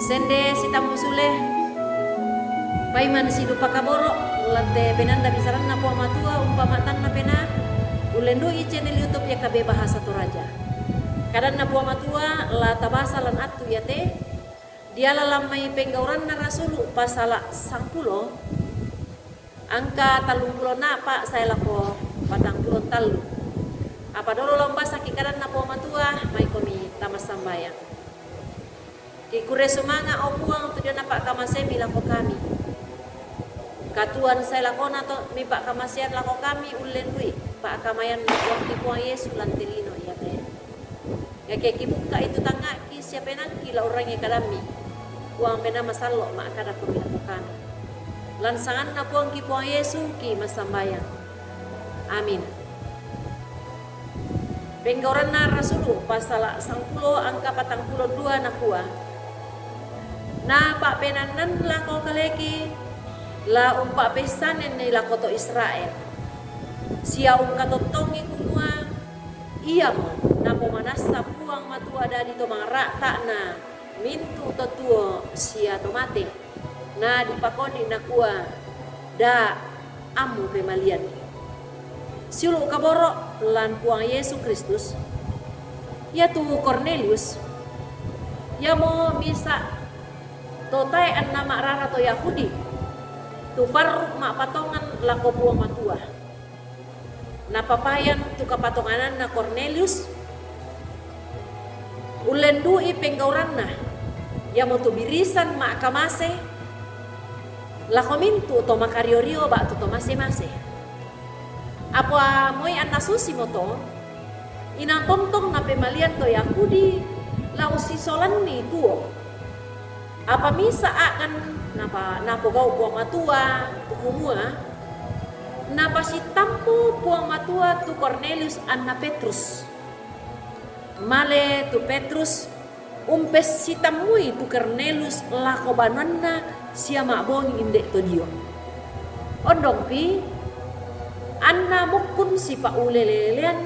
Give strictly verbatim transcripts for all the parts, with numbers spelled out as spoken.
Sende sitammu sule, paiman sidupa kaboro', lante penanda bisaranna Puang Matua, umpama tanna pena, ullendu'i channel YouTube Y K B Bahasa Toraja. Kadanna Puang Matua, la tabasa lan attu iate, diala lan mai Penggauranna Rasulu pasala sangpulo, angka tallumpulo napa sae lako patangpulo tallu. Apa dolo la umbasaki kadanna Puang Matua, maikomi tama sambayang. Kikure sumanga', o Puang, tu diona pa'kamasemi lako kami. Katuoan sae lakona to mipa'kamasean lako kami, ullendu'i pa'kamayanna Puangki Puang Yesu lan te lino iate. Iake kibukka'i tu tangnga'ki sia penaangki la urrangi kadammi, Puang, mena masallo' ma'kada komi lako kami. Lan sanganna Puangki Puang Yesu ki massambayang. Amin. Penggauranna Rasulu pasala sangpulo angka patangpulo dua nakua, "Napa'penannan lako kaleki, la umpa'peissanenni lako to Israel, sia ungkatottongi kumua, iamo napomanassa Puang Matua dadi to mangra'ta'na mintu' to tuo sia to mate, na dipakoni nakua, 'Da ammu pemalian.'" Siulu' kaboro' lan Puang Yesu Kristus, iatu Kornelius, iamo misa' to tae' anna ma'rara to Yahudi, tu parru' ma'patongan lako Puang Matua. Napapayan tu kapatongananna Kornelius, ullendu'i penggauranna, iamotu birisan ma'kamase lako mintu' to makario-rio ba'tu to mase-mase. Apa moi anna susimoto, inang tontong napemalian to Yahudi la ussisolanni tuo. Apa misa' a'gan napa-, napogau' Puang Matua tu kumua, napasittammu Puang Matua tu Kornelius anna Petrus. Male tu Petrus umpessitammui tu Kornelius lako banuanna sia ma'bongi inde' to dio. Ondongpi anna mukkun sipa'ulele-lelean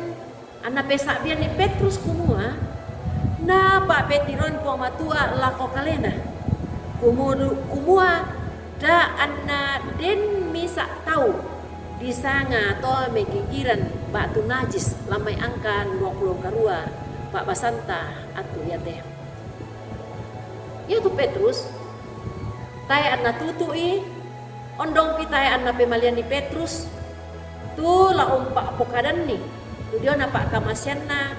anna pesa'bianni Petrus kumua, napa'petiroan Puang Matua lako kalena, kumudu-, kumua, "Da' anna den misa' tau disanga to megigiran ba'tu najis," lan mai angka duangpulo karua pa'basanta attu iate. Iatu Petrus tae' anna tutu'i, ondongpi tae' anna pemalianni Petrus, tu la umpa'pokadanni tu diona pa'kamaseanna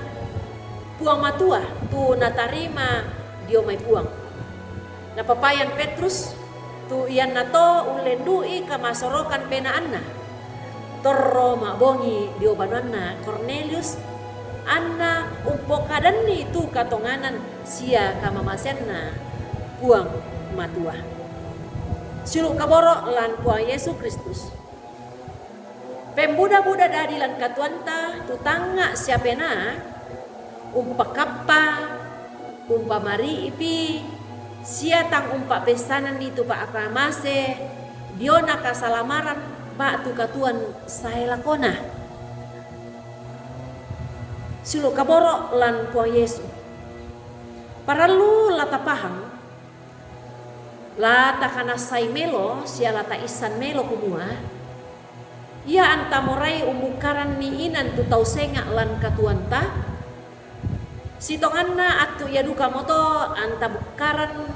Puang Matua, tu natarima dio mai Puang. Napapayan Petrus tu iannato ullendu'i kamasorokan penaanna, torro ma'bongi dio banuanna Kornelius, anna umpokadanni tu katonganan sia kamamaseanna Puang Matua. Siulu' kaboro' lan Puang Yesu Kristus. Pembuda-buda dadi lan katuoanta tu tangnga' sia penaa, umpakappa, umpamari'ipi, sia tang umpa'peissananni tu pa'kamase diona kasalamaran ba'tu katuoan sae lakona. Siulu' kaboro' lan Puang Yesu. Parallu la tapahang, la takanassai melo sia la taissan melo kumua, ia anta morai umbukkaranni inan tu tau senga' lan katuoanta, sitonganna attu ia dukamoto anta bukkaran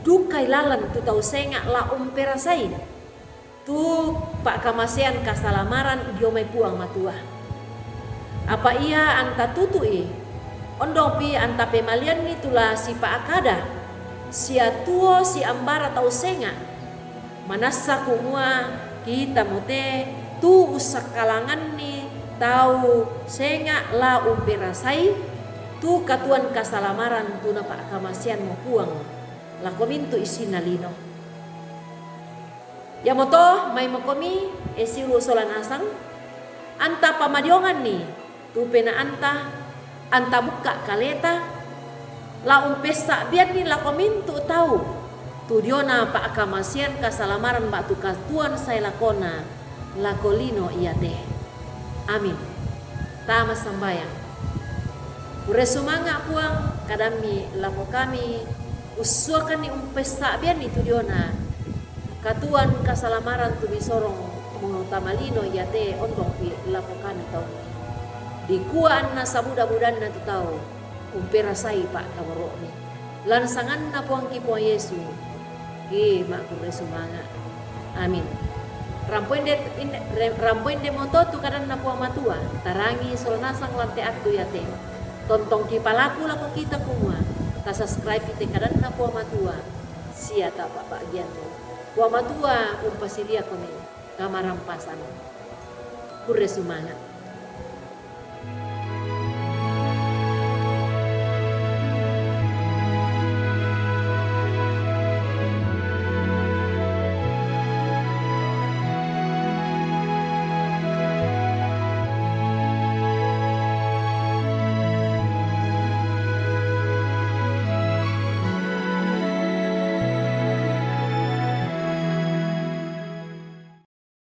dukai lalan tu tau senga' la umperasai tu pa'kamasean kasalamaran dio mai Puang Matua. Apa ia anta tutu'i, ondongpi anta pemalianni tu la sipa'kada sia tuo siambara tau senga', manassa kumua, kita mo te tu ussakkalanganni tau senga' la umperasai tu katuoan kasalamaran tu napa'kamaseanmo Puang lako mintu' issinna lino. Iamoto maimokomi, e siulu' sola nasang, anta pamadionganni tu penaanta, anta bukka' kaleta, la umpessa'bianni lako mintu' tau tu diona pa'kamasean kasalamaran ba'tu katuoan sae lakona lako lino iate. Amin. Tama sambayang. Pure sumanga', Puang, kadammi lako kami, Ussuakanni umpessa'bianni tu diona katuoan kasalamaran tu misorong mutamalino iate ondongpi lako kami taunna. Dikua anna sabuda-budanna tu tau, umperasai pa'kaboro'mi. Lan sanganna Puangki Puang Yesu, ki makkurre sumanga'. Amin. Rampo inde, inde, re-, rampo inde moto tu kadanna Puang Matua, tarangi sola nasang lan te attu iate. Tontongki palaku lako kita kumua, tasubscribe te kadanna Puang Matua, sia tapa'bagianni. Puang Matua umpasiriakomi kamarampasan. Kurre sumanga'.